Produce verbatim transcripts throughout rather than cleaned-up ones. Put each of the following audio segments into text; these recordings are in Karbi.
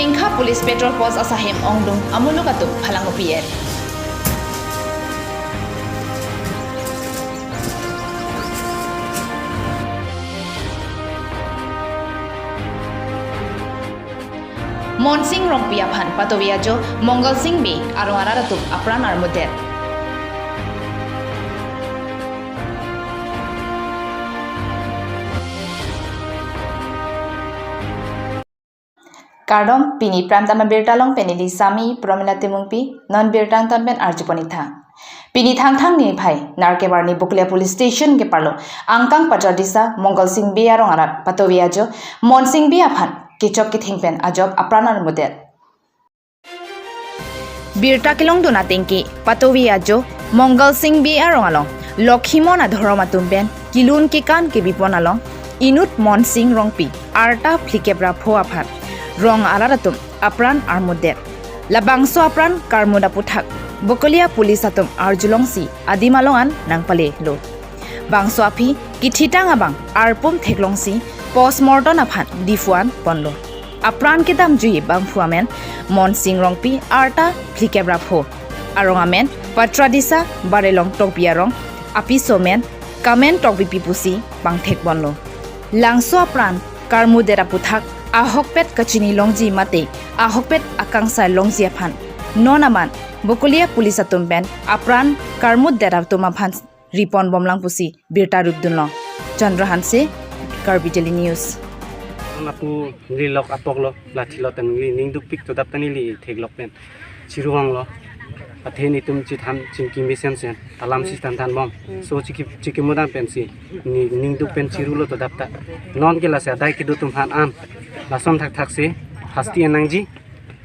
Jengkha Police Patrol Post asaihem ongdung amuluk atum phalangnopi-et. Monsing Rongpi aphan patovi ajo Mongalsing Bey arong arat atum apran armutdet. Kardom, pini Prime Time abirta along pen neli Sami Promila Timungpi, non birta angton pen arjupon-ik tha. Pini Thangthang niphai, Narkep arni Bokolia Police Station keparlo, angkang Patradisa Mongalsing Bey arong arat patovi ajo Monsing Bey aphan kechok ketheng pen ajok apran armutdet. Birta kelongdun ateng ke patovi ajo Mongalsing Bey arong along Lokhimon adhorom atum pen kelun kekan kebipon along inut Monsing Rongpi arta phlikep ra pho aphan rong arat atum apran armutdet. Labangso apran karmut aputhak Bokolia Police atum arjulongsi adim along an nangpalelo. Bangso aphi kethitang abang arpum theklongsi postmortem aphan Diphu an ponlo. Apran kedamjui bangphu amen Monsing Rongpi arta phlikep ra pho. Arong amen Patradisa Barelong Tokbi arong, apiso amen Kamen Tokbipi pusi pangthek ponlo. Labangso apran karmutdet aputhak ahokpet kachini longji mate ahokpet akangsai longji aphan non amat Bokolia Police atum pen apran karmutdet atum aphan ripon bomlang pusi birta rupdunlo. Chandra Hanse, Karbi Daily News. Lapu neli lok apok lo, lathi lo ta neli ning dukpik to adap ta neli theklok pen chiru vanglo. Athe netum chitham chingki mesensen alam si than thanbom. So chingki chingki mudan pensi ne ning duk pen chirulo to adap ta. Non ke lasi adai kedo atum aphan an lason thakthak si hasti en nangji.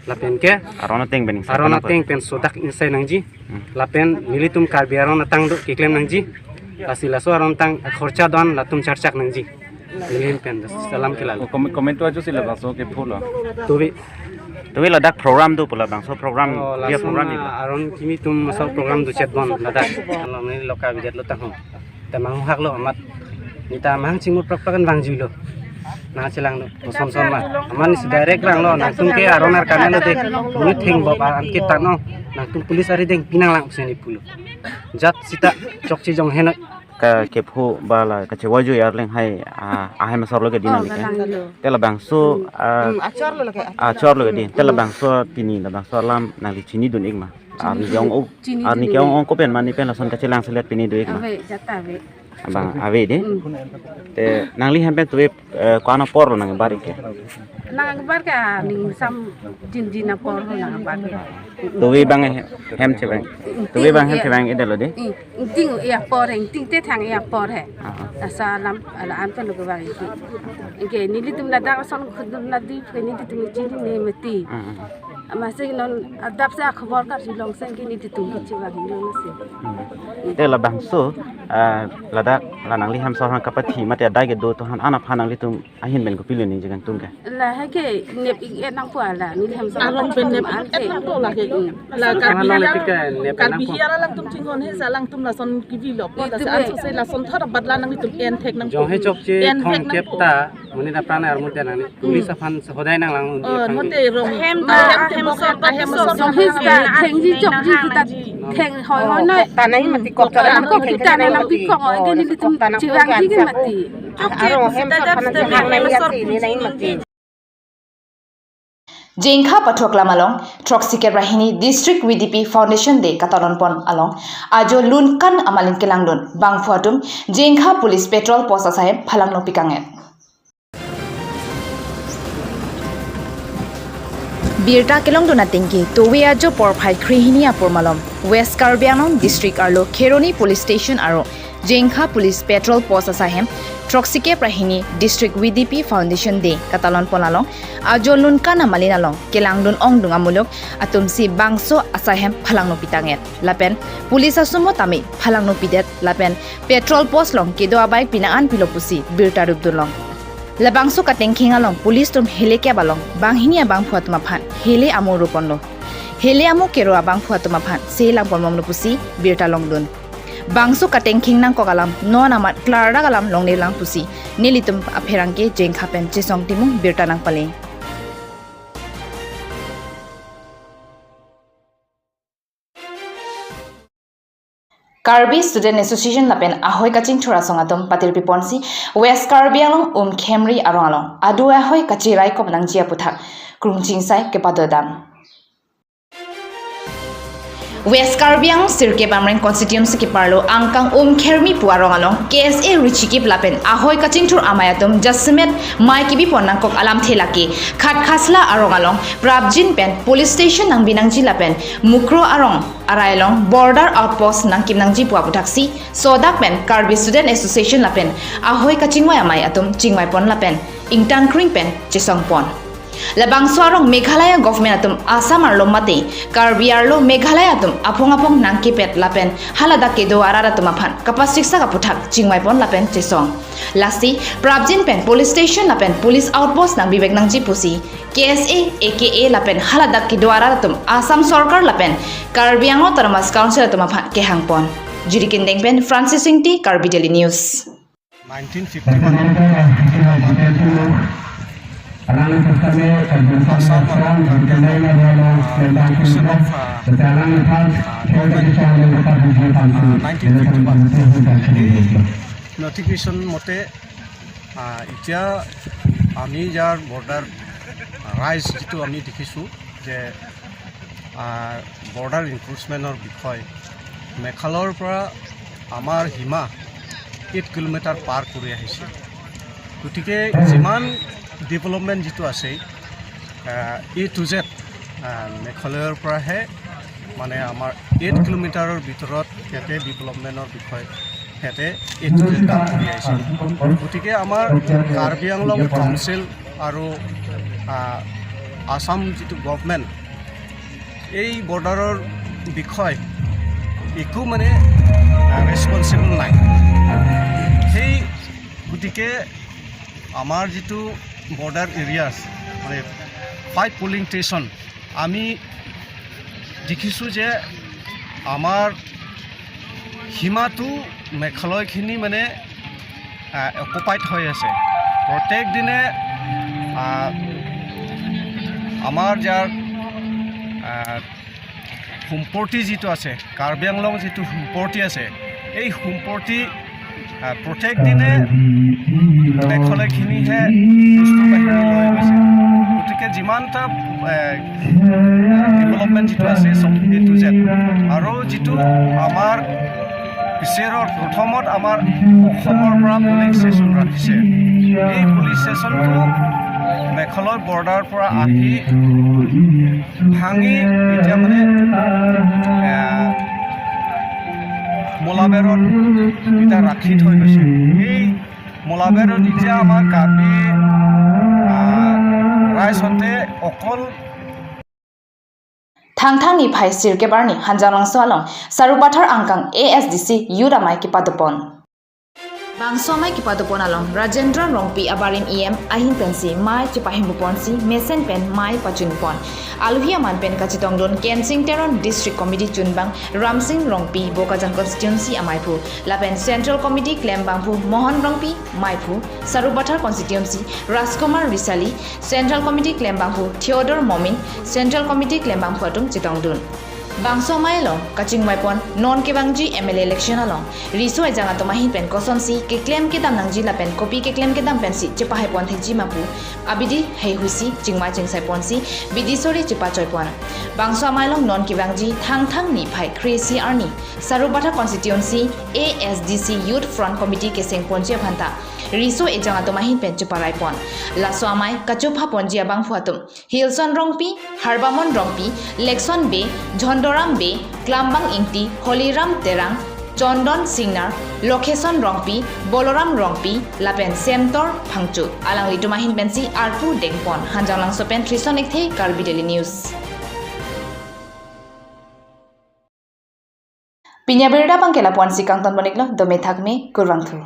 Lapen ke aron ateng pen ingsai aron ateng pen sodak ingsai nangji. Hmm. Lapen nelitum Karbi aron atang do keklem nangji. Lasi laso aron atang khorcha do-an latum charchak nangji. Neli pen salam ke lalo. Kom-, komentu ajo si labangso kephulo. Tubi. Tubi ladak program do pu labangso program. Oh, dia laso program na ni. Aron kimi atum so program do chet bon ladak. Kalau neli loka bidat lo tang ho. Ta manghak lo amat. Neta mang chingmut prak prak kan vangjuilo. Nangchelanglo, koson son ma. Amat nesi direct vanglo, nangtum ke aron ar kanalo de. Monit theng bob an ke tano. Nangtum police arideng pinang lang pusi neli pulo. Jat sita chokche jong henoi. Ka kephu ba la kachevoi jui arleng hai, ah, ahem asor lo ke di. Oh, nangli ke. Galang lo. Te labangso, ah, hmm, achor lo lake. Achor lo ke di. Te labangso pini labangso alam nangli chinidun-ik ma. Arni ke-ong-ok, chini arni dun-ik. Ke-ong-ok pen mane pen lason kachelang selet pini do-ik ma. Ave, jata ave. Abang ave de. Hmm. Te nangli hem pen tubi, eh, ko-an apor lo nangbar-ik ke? Nangbar ke aning sam jinjin apor lo nangbar ke. Tubi abang hem chevang. Tubi abang hem chevang-ik det lo de. Hmm. Ingting apor he, ingting te thang apor he. Ah. Asa alam, ala an pen lo kevang-ik ke. Ingke nelitum ladak ason khudun nadi ke nelitum chinine mati. Ah, ah. Amatsi non adap si akhobor karjulong si ke nelitum kechevang lo si. Hmm. Te labangso, ah, ladak la nangli hem asor aphan kapathi mate adai kedo atum aphan an aphan nanglitum ahin pen kopilo ningje kangtung ke? Lahai ke nep-ik-et nangpo la, neli hem asor aron pen nep-ik-et nangpo lake. Hmm. La Karbi, Karbi hiar alangtum chinghon he si alangtum lason kevilo. Pu dak si itu be. Anso si lason thar abat la nanglitum en thek nangpo. Jong he chokche en thek thong kep nangpo. Ta, monit apran armutdet nangli. Hmm. Police aphan hodai nanglang undi. Oh, aphan. Note rong. Hem ta, ah, hem asor, hem asor, hem asor, jong he si ta, thengji chokji kita. Theng hoi hoi noi. Kok ta nangji mati, kok ta nangji mati, kok ta nangji mati, kok ta nangji mati. Kok ta nangji mati. Aro hem asor aphan nangji hang nangji mati. Jengkha pathoklam along, throksi kep ra hini District V D P Foundation Day katalon pon along, ajo lunkan amalin kelangdun, bangphu atum, Jengkha Police Patrol Post asaihem phalangnopi kang-et. Birta kelongdun ateng ke, tubi ajo porphai kre hini apor malom, West Karbi Anglong District arlo Kheroni Police Station aro Jengkha Police Patrol Post asaihem throksi kep ra hini District V D P Foundation Day katalon pon along ajo lunkan amalin along kelangdun ongdung amuluk atum si bangso asaihem phalangnopi tang-et. Lapen police asumo tame phalangnopidet lapen patrol post along kedo a-bike pinang an pilo pusi birta rupdunlong. Labangso katengkheng along police atum hele kep along banghini abangphu atum aphan hele amo ro ponlo. Hele amo kero abangphu atum aphan selang ponbomlo pusi birta longdun. Bangso katengkheng nangkok alam non amat klardak alam longnelang pusi nelitum apherangke Jengkha pen Chesong Timung birta nangpale. Karbi Student Association lapen ahoi kachingthur asong atum patirpi ponsi West Karbi Anglong Umkhemri arong along adu ahoi kachirai kop nangji aputhak krungching sai kepado dam. West Karbi Anglong sirkep Amreng constituency keparlo angkang Umkhemri pu arong along K S A richikip lapen ahoi kachingthur amei atum jasemet mei kebi pon nangkok alamthe lake Khatkhasla arong along prapjin pen police station nangbi nangji lapen Mukroh arong arai along border outpost nangkim nangji pu aputhaksi sodak pen Karbi Student Association lapen ahoi kachingvai amei atum chingvai pon lapen ingtangkring pen chesong pon. Labangso arong Meghalaya government atum Assam arlo mate Karbi arlo Meghalaya atum aphong aphong nangkepet lapen haladak kedo arat atum aphan kapasiksak aputhak chingvai pon lapen chesong. Lasi prapjin pen police station lapen police outpost nangbi vek nangji pusi K S A, A K A lapen haladak kedo arat atum Assam sorkar lapen Karbi Anglong Autonomous Council atum aphan kehang pon. Jirikin Deng pen Francis Ingti, Karbi Daily News. Nineteen fifty-one Assam nineteen fifty-one এতিয়া আমি ইয়াৰ বৰ্ডাৰ ৰাইজ যিটো আমি দেখিছোঁ যে বৰ্ডাৰ ইনক্ৰোচমেণ্টৰ বিষয় মেঘালয়ৰ পৰা আমাৰ সীমা এইট কিলোমিটাৰ পাৰ কৰি আহিছে। গতিকে যিমান ডেভেলপমেণ্ট যিটো আছে, এ টু জেড মেঘালয়ৰ পৰাহে, মানে, আমাৰ এইট কিলোমিটাৰৰ ভিতৰত সিহঁতে ডেভেলপমেণ্টৰ বিষয়ে সিহঁতে এইট কিলোমিটাৰ কৰি আহিছে। গতিকে আমাৰ কাৰ্বি আংলং কাউন্সিল আৰু আ, আছাম যিটো গভৰ্ণমেণ্ট, এই বৰ্ডাৰৰ বিষয়ে একো, মানে, ৰেছপনচিবল নাই। সেই গতিকে আমাৰ যিটো বৰ্ডাৰ এৰিয়াছ, মানে, ফাইভ পলিং ষ্টেচন, আমি দেখিছোঁ যে আমাৰ সীমাটো মেঘালয়খিনি, মানে, অকুপাইড হৈ আছে। প্ৰত্যেক দিনে, আ, আমাৰ যাৰ, আ, সম্পত্তি যিটো আছে, কাৰ্বি আংলং যিটো সম্পত্তি আছে, এই সম্পত্তি, আ, প্ৰত্যেক দিনে মেঘালয়খিনিহে দুষ্ট বাহিনী লৈ গৈছে। গতিকে যিমানটা, এ, ডেভেলপমেণ্ট যিটো আছে, চব এ টু জেড, আৰু যিটো আমাৰ পিছেৰৰ প্ৰথমত আমাৰ অসমৰ পৰা পলিং ষ্টেচন ৰাখিছে, এই পলিং ষ্টেচনটো মেঘালয় বৰ্ডাৰ পৰা আহি ভাঙি এতিয়া, মানে, এ, মোলাবেৰত এতিয়া ৰাখি থৈ গৈছে। এই মোলাবেৰত এতিয়া আমাৰ কাৰ্বি, আ, ৰাইজহঁতে অকল Thangthang niphai sirkep arni Hanjanglangso along Sarupathar angkang A S D C Youth amei kepado pon. Bangso amei kepado pon along Rajendra Rongpi abarim E M ahin pensi mei chepahimbu ponsi mesen pen mei pachun pon. Aluhi aman pen kachetongdun Kensing Teron, District Committee chunbang Ramsing Rongpi, Bokajan Constituency ameiphu, lapen Central Committee klembangphu Mohon Rongpi, meiphu, Sarupathar Constituency Rajkumar Risali, Central Committee klembangphu Theodore Momin, Central Committee klembangphu atum chetongdun. Bangso amei along kachingvai pon non kevangji M L A election along riso ejang atum ahin pen kosonsi keklem kedam nangji lapen kopi keklem kedam pensi chepahai pon thekji ma pu abidi heihui si chingvai chingsai ponsi bidi sore chepachoi pon. Bangso amei along non kevangji Thangthang niphai kre-isi arni Sarupathar Constituency A S D C Youth Front Committee keseng ponji aphanta riso ejang atum ahin pen cheparai pon. Laso amei kachopha ponji abangphu atum Hilson Rongpi, Harbamon Rongpi, Lekson Bey, Jhondoram Bey, Klambang Ingti, Holiram Terang, Chondon Singnar, Lokheson Rongpi, Boloram Rongpi, lapen Semtor Phangcho. Alanglitum ahin pensi arpu dengpon. Hanjanglangso pen Trison Ekthe, Karbi Daily News. Pini abirta abangke lapu-ansi kangton pon-iklo, dome thakme, kurvangthu.